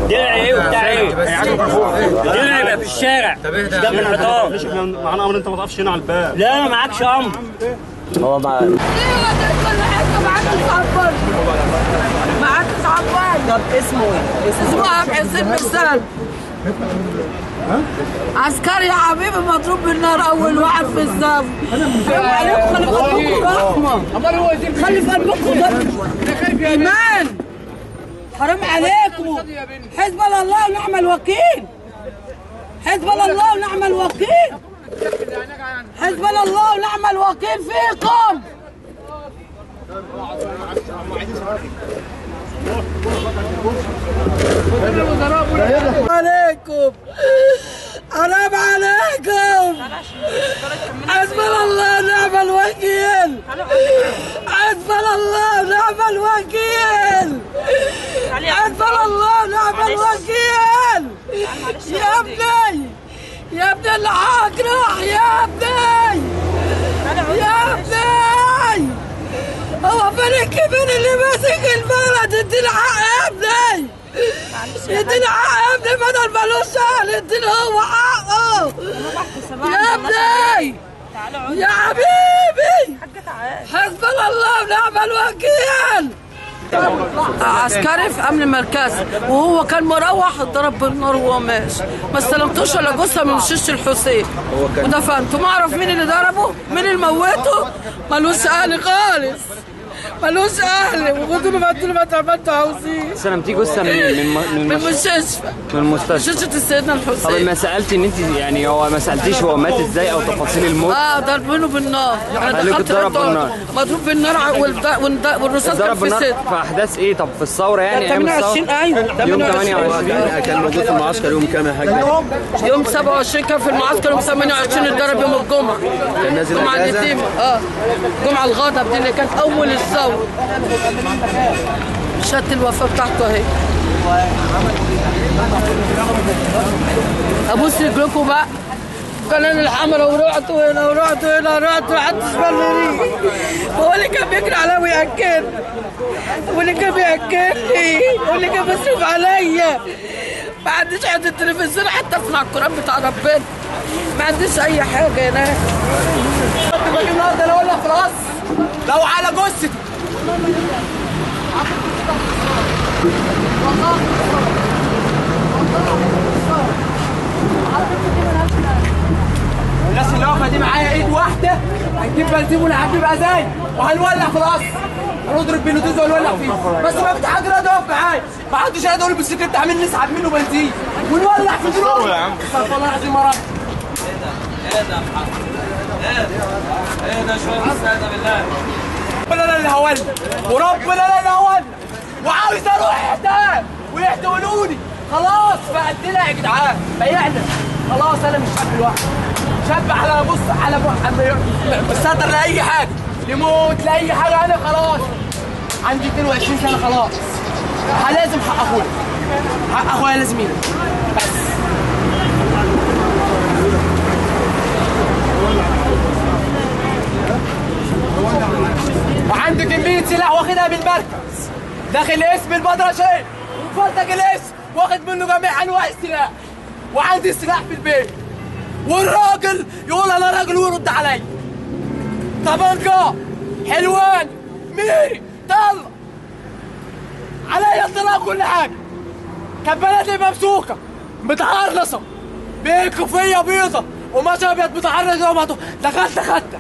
درع ايه وبتاع ايه؟ درع يبقى في الشارع مش جنب الحيطان. معانا امر انت ما تقفش هنا على الباب. لا ما معكش امر. هو مع ليه كل حاجة معاك تعبر؟ معاك تعبر. طب اسمه ايه؟ اسمه عبد الحسين بن عسكري يا حبيبي، مضروب بالنار اول واحد في الصف. حرام عليكم، خلي في قلبكم رحمه، خلي في قلبكم رحمه، ايمان. حرام عليكم، حسبنا الله ونعم الوكيل، حسبنا الله ونعم الوكيل، حسبنا الله ونعم الوكيل فيكم. عليكم حرام عليكم، حسبنا الله ونعم الوكيل، حسبنا الله ونعم الوكيل، حسبنا الله ونعم الوكيل. يا ابني يا ابني اللي راح، يا ابني يا ابني، هو فين الكبير اللي ماسك البلد؟ اديني حق يا ابني، اديني حق يا ابني، بدل مالوش اهل اديني هو حقه يا ابني يا حبيبي. حسبنا الله ونعم الوكيل. عسكري في امن مركزي وهو كان مروح اتضرب بالنار وهو ماشي، ما استلمتوش الا جثة من مستشفى الحسين ودفنته. ما اعرف مين اللي ضربه، مين اللي موته، ملوش اهل خالص، ملوش اهل. وخدوا له ما عملتوا عاوزين. استلمتيه جثة منين؟ من المستشفى. من المستشفى، مستشفى سيدنا الحسين. طب ما سالتي ان انت يعني هو ما سالتيش هو مات ازاي او تفاصيل الموت؟ ضربينه بالنار. انا دخلت اتضرب بالنار، مضروب بالنار والرصاص كان في صدره. في احداث ايه؟ طب في الثورة يعني؟ 28. ايوه يوم 28 كان موجود في المعسكر. يوم كام يا حاج؟ يوم 27 كان في المعسكر، يوم 28 اتضرب يوم الجمعة. كان نازل اجازه؟ الجمعة الغضب دي اللي كانت اول الثورة. شهادة الوفاة بتاعته اهي. ابوس رجلكم بقى. كان الحمرا ورحت هنا ورحت هنا ورحت، محدش بالي. هو اللي كان بيجري عليا وياكلني، واللي كان بياكلني، واللي كان بيصرف عليا. ما عنديش عند التلفزيون حتى اسمع القران بتاع ربنا، ما عنديش اي حاجة هناك. باجي النهارده انا اقول لك في القصر لو على جثتي. الناس اللي واقفة دي معايا ايد واحدة، هنجيب بنزين ونعبيه بازاي وهنولع في القصر، هنضرب بلوتوز وهنولع فيه. بس ما فيش حد راضي يقف معايا، ما حدش راضي يقول بالسكريبت عاملين نسحب منه بنزين ونولع في دروب. يا عم استغفر الله العظيم يا رب. ايه ده يا محمد؟ ايه ده شوية بس، اهدى بالله. ربنا انا اللي هولع، وربنا انا اللي هولع، وعاوز اروح احتال ويحتولوني. خلاص فقدنا يا جدعان، بيعنا خلاص. انا مش شاب لوحدي، شاب على بص على مستتر لاي حاجة، لموت لاي حاجة. انا خلاص عندي 22 سنة، خلاص لازم حق اخويا، حق اخويا لازم يجي بس. وعنده كمية سلاح واخدها من المركز، داخل اسم البدرشين ومفرتك الاسم، واخد منه جميع انواع السلاح، وعندي سلاح في البيت. والراجل يقول انا راجل ويرد عليا. طبنجة حلوان ميري طلع عليا الطلاق كل حاجة. كان بلدي ممسوكة متعرصة بكوفية بيضة وماشي ابيض متعرصة، دخلت خدتها.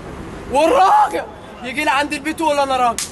والراجل يجي لي عند البيت ويقول انا راجل.